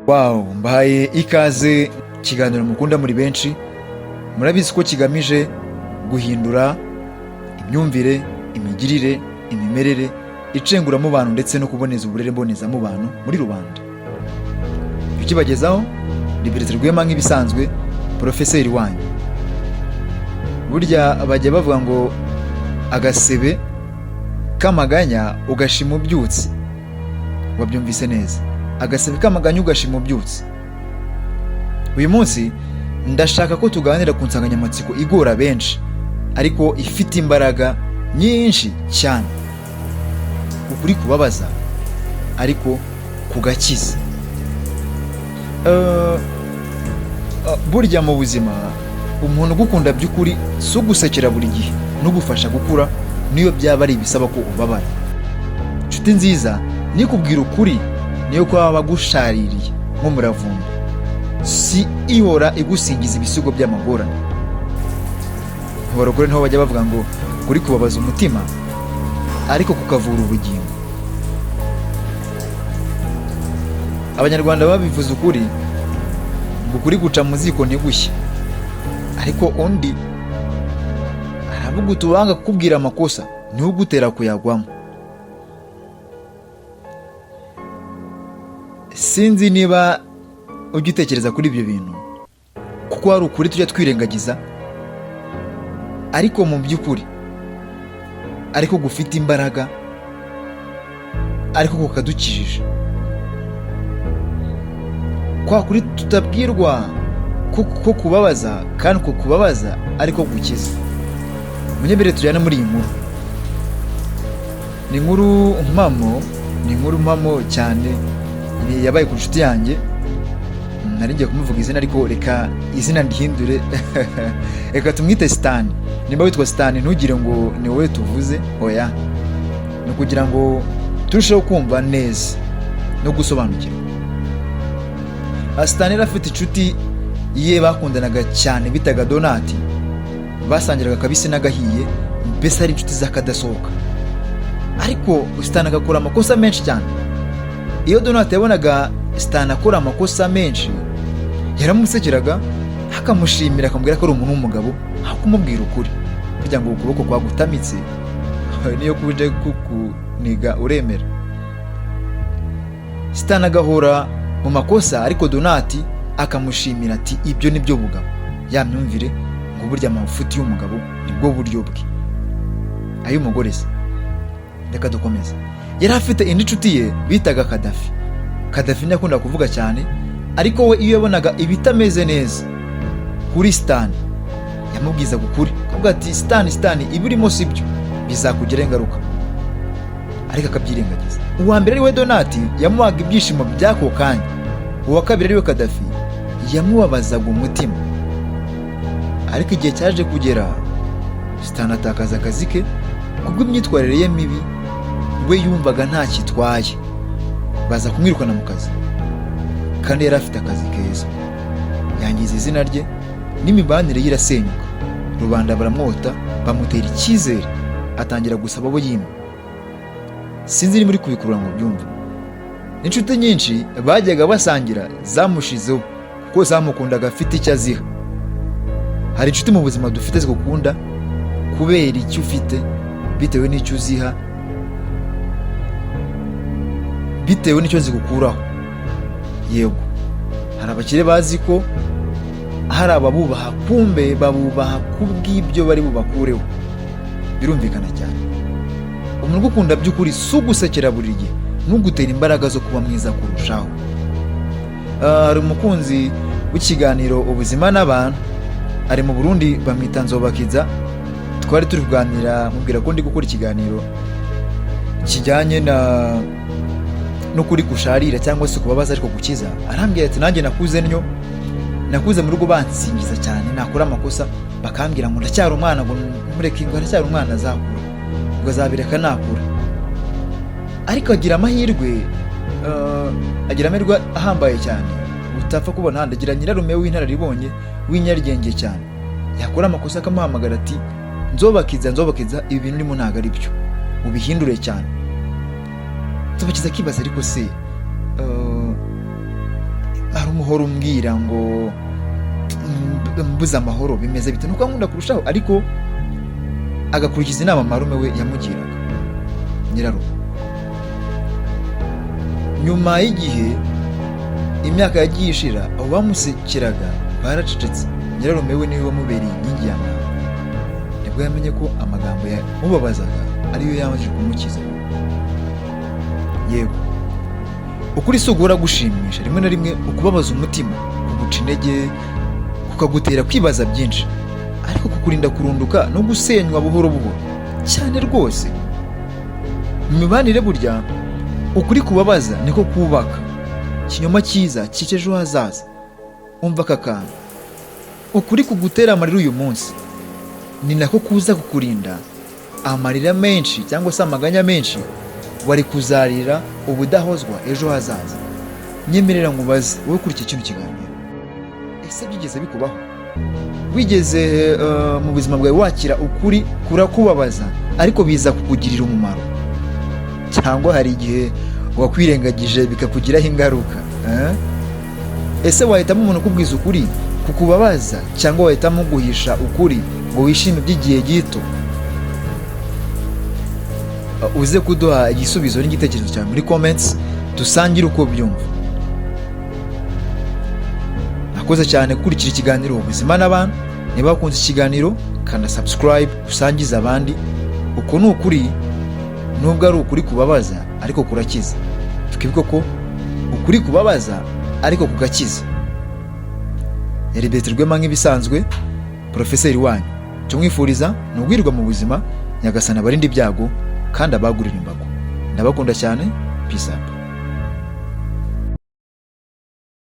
Wow, mbahaye ikaze. Ikiganiro mukunda muri benshi, murabizi ko kigamije guhindura imyumvire, imigirire, imimerere, icenguramubano ndetse no kuboneza uburere mbonezamubano muri rubanda. Ukibagezaho ni Bertin Rwema, nk'ibisanzwe, porofeseri wanyu. Burya bajya bavuga ngo agasebe k'amaganya ugashima ubyutse. Wabyumvise neza, agasebe k'amaganya ugashima ubyutse. Uyu munsi ndashaka ko tuganira ku nsanganyamatsiko igora benshi ariko ifite imbaraga nyinshi cyane: ukuri kubabaza ariko kugakiza. Burya mu buzima, umuntu ugukunda by'ukuri si ugusekera buri gihe, n'ugufasha gukura niyo byaba ari ibisaba ko ubabara. Inshuti nziza nikubwira ukuri niyo kwaba gushaririye nk'umuravumba, si ihora igusingiza ibisigo by'amagorane. Abarokore niho bajya bavuga ngo kuri kubabaza umutima ariko kukavura ubugingo. Abanyarwanda babivuze ukuri ngo ukuri guca mu ziko ntigushye, ariko undi aravuga utubanga kukubwira amakosa niwe ugutera kuyagwamo. Sinzi niba ujya utekereza kuri ibyo bintu, kuko hari ukuri tujya twirengagiza ariko mu by'ukuri ariko gufite imbaraga, ariko kukadukijije kwa kuri tutabwirwa ko kubabaza, kandi ko kubabaza ariko gukiza. Munyemere tujyane muri iyi nkuru. Ni inkuru mpamo, ni inkuru mpamo cyane. Yabaye ku nshuti yanjye. Nari ngiye kumuvuga izina, ariko reka izina ndihindure, reka tumwite Sitani. Nimba witwa Sitani, ntugire ngo ni wowe tuvuze, oya, ni ukugira ngo turusheho kumva neza no gusobanukirwa. Sitani yari afite inshuti ye bakundanaga cyane bitaga Donati. Basangiraga akabisi n'agahiye, mbese ari inshuti z'akadasohoka. Ariko Sitani agakora amakosa menshi cyane. Iyo Donati yabonaga Sitani akora amakosa menshi, yaramusekeraga, akamushimira, akamubwira ko ari umuntu w'umugabo, aho kumubwira ukuri. Kugira ngo ukuboko kwagutamitse niyo kuje kukuniga uremera. Sitani agahora mu makosa, ariko Donati akamushimira ati: "Ibyo ni byo bugabo." Ya myumvire ngo burya amafuti y'umugabo nibwo buryo bwe, ay'umugore se? Reka dukomeze. Yari afite indi nshuti ye bitaga Kadafi. Kadafi ntiyakunda kuvuga cyane, ariko we iyo yabonaga ibitameze neza kuri Sitani, yamubwizaga ukuri, akavuga ati: "Sitani, Sitani, ibi urimo si byo, bizakugiraho ingaruka." Ariko akabyirengagiza. Uwa mbere, ari we Donati, yamuhaga ibyishimo by'ako kanya. Uwa kabiri, ari we Kadafi, yamubabazaga umutima. Ariko igihe cyaje kugera, Sitani atakaza akazi ke kubw'imyitwarire ye mibi we yumvaga ntakitwaye. Baza kumwirukana mu kazi kandi yari afite akazi keza. Yangiza izina rye n'imibanire ye irasenyuka. Rubanda baramwota, bamutera icyizere, atangira gusaba abo yima. Sinzi niba uri kubikurura ngo ubyumve. Inshuti nyinshi bajyaga basangira zamushizeho kuko zamukundaga afite icyo aziha. Hari inshuti mu buzima dufite zigukunda kubera icyo ufite, bitewe n'icyo uziha, bitewe n'icyo zigukuraho. Yego, hari abakire bazi ko hari ababubaha, kumbe babubaha kubw'ibyo bari bubakureho. Birumvikana cyane. Umuntu ugukunda by'ukuri si ugusekera buri gihe, n'ugutera imbaraga zo kuba mwiza kurushaho. Hari umukunzi w'ikiganiro Ubuzima n'Abantu, ari mu Burundi, bamwita Nzobakiza. Twari turi kuganira, mubwira ko ndi gukora ikiganiro kijyanye na n'ukuri gusharira cyangwa se kubabaza ariko gukiza. Arambwira ati: "Nanjye nakuze ntyo, nakuze mu rugo bansingiza cyane, nakora amakosa bakambwira ngo ndacyari umwana, ngo mureke, ngo aracyari umwana, azakura, ngo azabireka nakura." Ariko agira amahirwe, agira amahirwe ahambaye cyane utapfa kubona ahandi. Agira nyirarume w'inararibonye, w'inyaryenge cyane. Yakora amakosa akamuhamagara ati: "Nzobakiza, Nzobakiza, ibi bintu urimo ntabwo ari byo, ubihindure cyane." Nzobakiza akibaza: "Ariko se ntumuhora umbwira ngo mbuze amahoro, bimeze bite? Nuko ankunda kurushaho." Ariko agakurikiza inama marume we yamugiraga, nyirarume. Nyuma y'igihe, imyaka yagiye ishira, abo bamusekeraga baracecetse. Nyirarume we niwe wamubereye inkingi ya mwamba. Nibwo yamenye ko amagambo yamubabazaga ariyo yamaze kumukiza. Yego, ukuri si uguhora gushimisha. Rimwe na rimwe ukubabaza umutima, kuguca intege, kukagutera kwibaza byinshi, ariko kukurinda kurunduka no gusenywa buhoro buhoro cyane rwose. Mu mibanire burya ukuri kubabaza niko kubaka, ikinyoma cyiza cyica ejo hazaza. Umva aka kantu: ukuri kugutera amarira uyu munsi ni nako kuza kukurinda amarira menshi cyangwa se amaganya menshi wari kuzarira ubudahozwa ejo hazaza. Nyemerera nkubaze wowe kuri iki kino kiganiro: ese byigeze bikubaho? Wigeze mu buzima bwawe wakira ukuri kurakubabaza ariko biza kukugirira umumaro, cyangwa hari igihe wakwirengagije bikakugiraho ingaruka, eh? Ese wahitamo umuntu ukubwiza ukuri kukubabaza, cyangwa wahitamo guhisha ukuri ngo wishime by'igihe gito? Uze kuduha igisubizo n'igitekerezo cyawe muri comments, dusangire uko byumva. Nakoze cyane gukurikira ikiganiro Ubuzima n'Abantu. Niba wakunze ikiganiro, kanda subscribe, usangize abandi. Uko ni ukuri, nubwo ari ukuri kubabaza ariko kurakiza. Twibuke ko ukuri kubabaza ariko kugakiza. Yari Betty Rwema nk'ibisanzwe, porofeseri wanyu. Icyo mwifuriza ni uguhirwa mu buzima. Nyagasani abarinde ibyago kandi abagurira imbago. Ndabakunda cyane. Peace up.